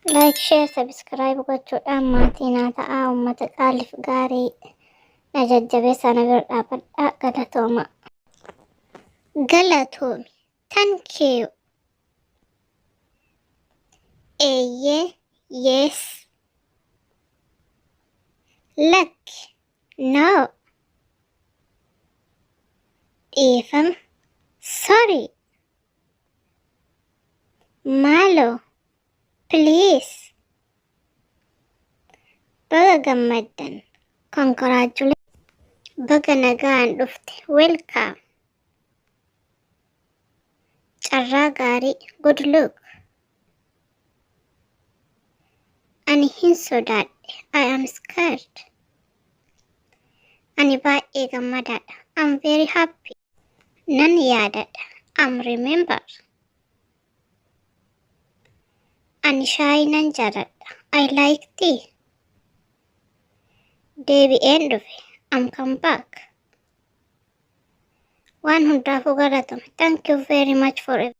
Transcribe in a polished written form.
Like, share, subscribe gochuudhaan maatii naa ta'aa uummata qaaliif gaarii na jajjabeessaa na bira dhaabadhaa galatooma. Galatoomi. Thank you. Eeyyee, yes. Lakki, no. Dhiifama, sorry. Maaloo, please. Baga gammaddan, congratulations. Baga nagaan dhufte, welcome. Carraa gaarii, good luck. Ani hin sodaadhe, I am scared. Ani baay'ee gammadaadha, I'm very happy. Nan yaadadha, I'm remember. Ani shaayii nan jaaladha, I like tea. Deebi'een dhufe, I'm come back. Waan hundaafuu galatoomi. Thank you very much for everything.